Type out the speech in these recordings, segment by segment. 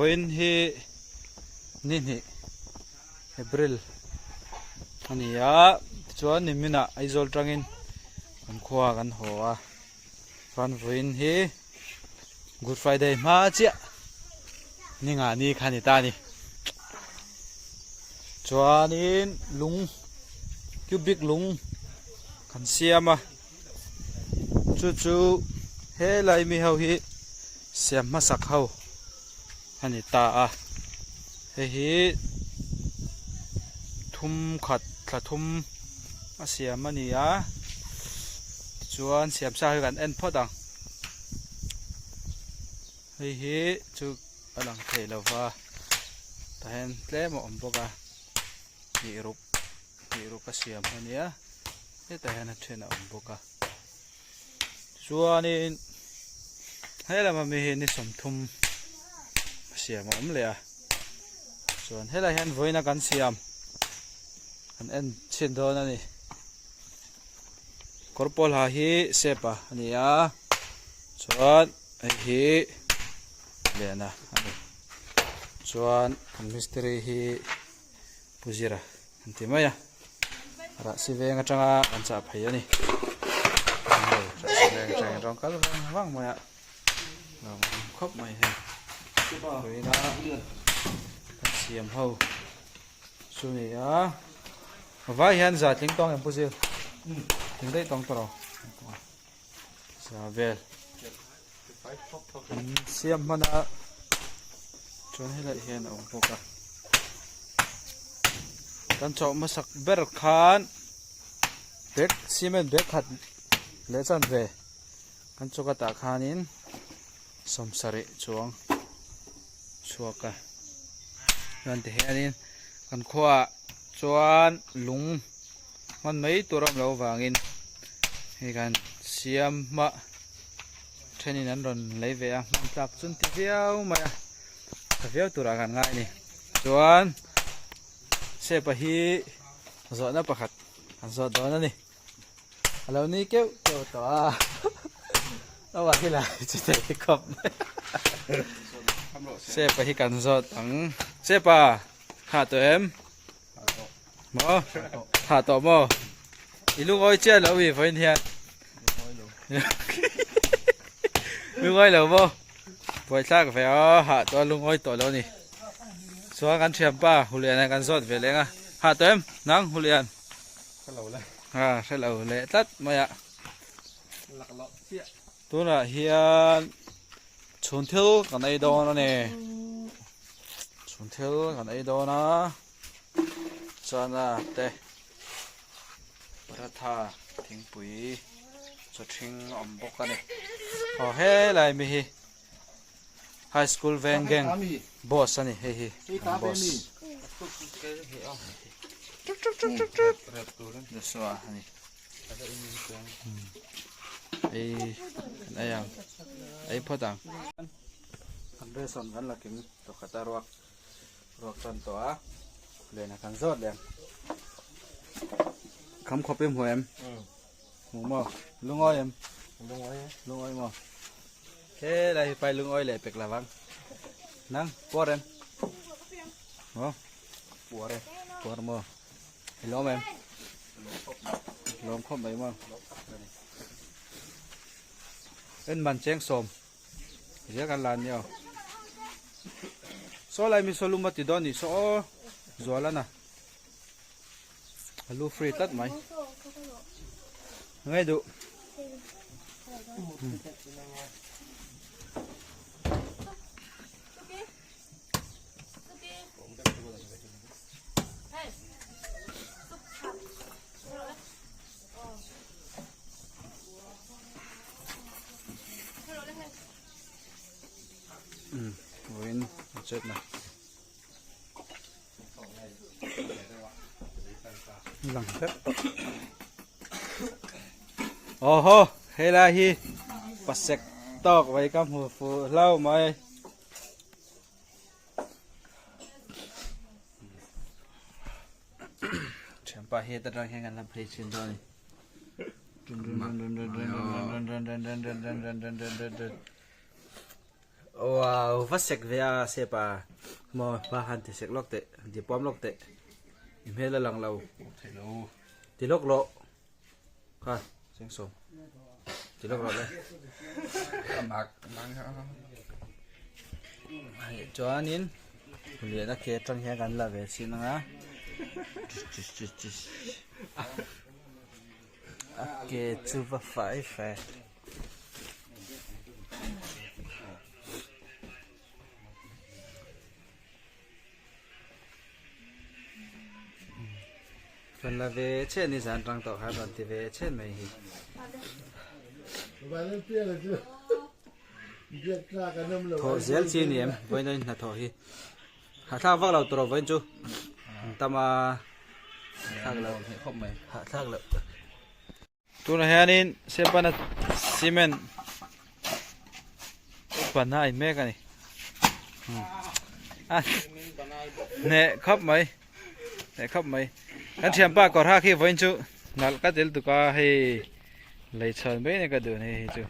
Vawiin hi ni hnih April a ni a, tichuan niminah Aizawl tangin kan khua kan haw a, chuan vawiin hi Good Friday hma chiah ni ngah ni kha a ni ta a ni. Chuanin lung cubic lung kan siam a. Chu chu helai mi ho hi siam hmasak ho a ni ta a hei hi thum khat thla thum a siam a ni a tichuan siam sa hi kan en phawt ang hei hi chu a lang thei lo va tah hian tlem a awm bawk a hnih ruk. Tih ruk a siam a nia hetah hian a then a awm bawk a chuanin helama mi hi ni 30 a siam a awm leh a chuan helai hian vawiin a kan siam kan en chhin dawn a ni kawr pawl ha hi sepa a ni a chuan hei hi liana a ni chuan kan mistiri hi. Pu Zira an ti mai a, Rahsi veng atanga kan chah phei a ni. Rahsi veng atangin rawn kal vang vang mai a, lawm awm khawp mai hei. Tuina kan siam ho chu ni a, vai hian za tling tawng em Pu Zir? Tling daih tawng tawh lo. Za vel. An siam hman a chuan helai hian a awm bawk a kan chawh hmasak ber khan bag cement bag khat leh chan ve kan chaw ka tah khanin 70 chuang chhuak a chuan ti hianin kan khuaah chuan lung hman mai tur a awm loh avangin hei kan siam hma thenin an rawn lei ve a hman tlak chu an ti viau mai a tha viau turah kan ngai a ni chuan sepa hi zawhna pakhat an zawt dawn a ni a lo ni keuh keuh tawh a aw a hi lai chu thei khawp mai sepa hi kan zawt ang sepa ha tawh em. Maw? Tha tawh maw? I lungawi chiah lo i vawiin hian. Lungawi lo maw? Buaithlak ve a, hah tawh a lungawi tawh lo ni. Chuan kan thianpa Huliana kan zawt ve leng a. Hah tawh em? Nang Hulian? Hre lo le. Ha, hre lo leh tlat mai a. Laklawh chiah. Tunah hian chhun thil kan ei dawn a ni. Chhun thil kan ei dawn a. Chana te paratha thingpui chaw ṭhing a awm bawk a ni. Aw helai mi hi high school veng gang boss a ni hei hi an boss. Joshua a ni. Ei kan ei ang ei phawt ang. Kan besawn kan la kim tawkhat a ruak. Ruak tan tawh a len a kan zawt lem kham khawp em hmu em hmu maw lungawi em lungawi lungawi maw helai hi pai lungawi leh pek lovang nang puar em maw puar e puar maw i lawm em lawm khawp mai maw en man cheng sawm Zia kan la nia. Saw lai mi saw lum a ti dawn nih saw aw zual ana. Alu free tlat mai. Ngai duh. Vawiin a chet na lang vek tawh aw haw helai hi pasek tawk mai ka hmu fuh hlau mai. Thianpa hi heta tang hian kan la phei chhin dawn a ni. Wow va sek ve a sep a maw va han ti sek lawk teh han ti puam lawk teh i hmel a lang lo ti lawk lawh kha cheng sawm ti lawk lawh le hei chuanin lian a ke atang hian kan la ve chin anga a ke chu va fai fe. Kan la ve chen ni zan tang tawh khan rawn ti ve chen mai hi. Thawh zel chi ni em vawiin a in hnathawh hi. Hahthlak vak lo tur aw vawiin chu an tam a hahthlak lo hahthlak lo. Tunah hianin Sepana cement bana a in mek a ni a hneh khawp mai hneh khawp mai kan thianpa kawr hak hi vawiin chu nalh ka tel tuk a hei lei chhawn mai ni ka duh a ni hei chu.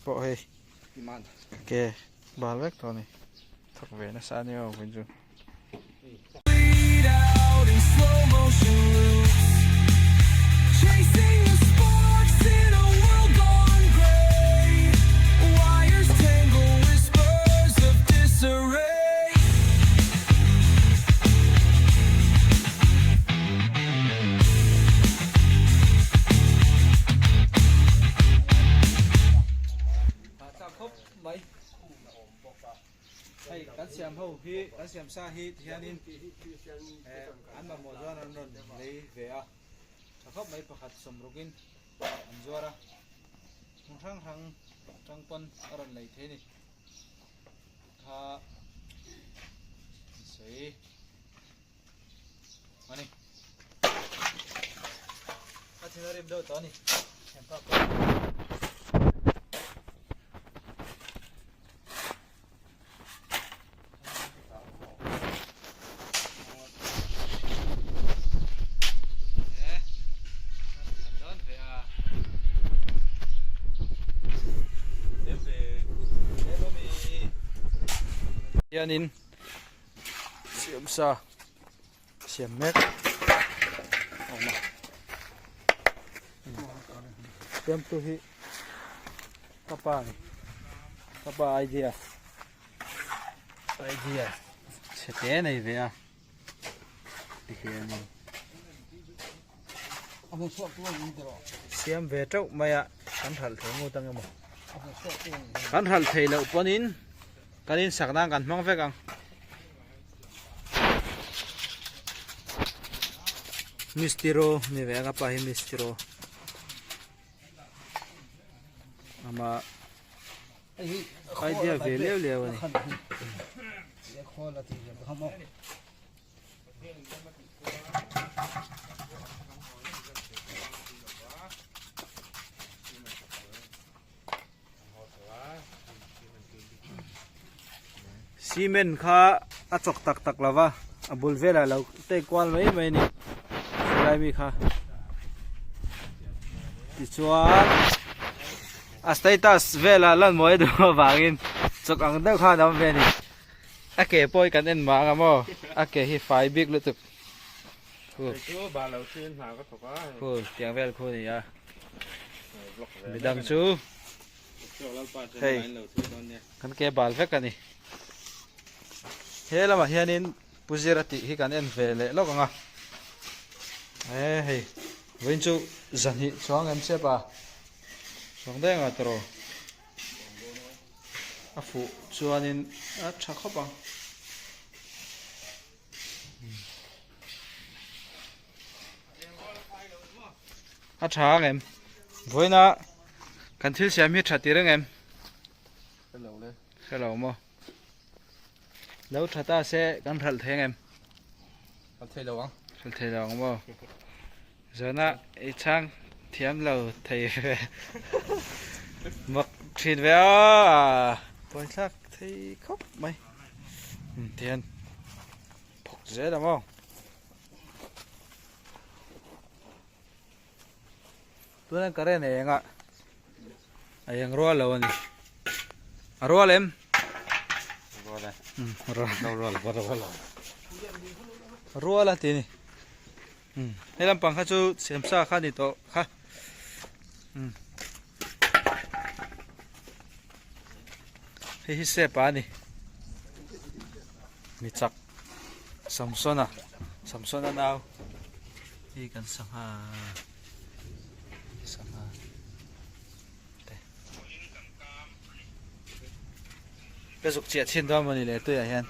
Pawh hei. Ke bal vek tawh a ni thawk ve nasa a nia aw vawiin chu. Hahthlak khawp mai hei kan siam ho hi kan siam sa hi tihianin an mamawh chuan an rawn lei ve a tha khawp mai pakhat sawmrukin an zuar a hmun hrang hrang atang pawn a rawn lei thei a ni kha sawi a ni a thin a rim deuh tawh a ni Hianin siam sa siam mek awm a siamtu hi ka pa a ni ka pa idea idea chhe te nei ve a tihianin siam ve teuh mai a kan hralh thei ngut ang emaw kan hralh thei loh pawhin kan insak nan kan hmang vek ang. Mistiro ni ve ang a pa hi mistiro ama idea ve leu leu a ni. Cement kha a chawk tak tak lo va a bul velah lo tei kual mai mai a ni helai mi kha tichuan a status velah lan mawi duh avangin chawk ang deuh khan a awm ve a ni a ke pawh hi kan en mah ang a maw a ke hi fai bik lutuk khu tiang vel khu a ni a. Midang chu hei kan ke bal vek a ni. He lamah hianin Pu Zira tih hi kan en ve leh lawk ang a. E hei vawiin chu zahnih chuang em chep a chuang daih anga tawrh a fuh chuanin a tha khawp ang. A tha ang em? Vawiina kan thil siam hi tha tir ang em? Hre lo le. Hre lo maw? Lo tha ta se kan hralh thei ang em? Hralh thei lo ang. Hralh thei lo ang maw? Zana i chhang thiam lo thei ve. Mak thin ve a. Pawithlak thei khawp mai. Tihian phawk zel ang aw. Tuna current a eng a, a eng rual lo a ni. A rual em? Rual e. Um, rual. Lo rual va rual lo. Rual a ti ni. Um, he lampang kha chu siamsa kha ni tawh kha. Um. Hei hi sepa a ni. Mi chak Samsona, Samsona nau hi kan sangha sangha te. Ka zuk chiah chhin dawn mawni le tuiah hian.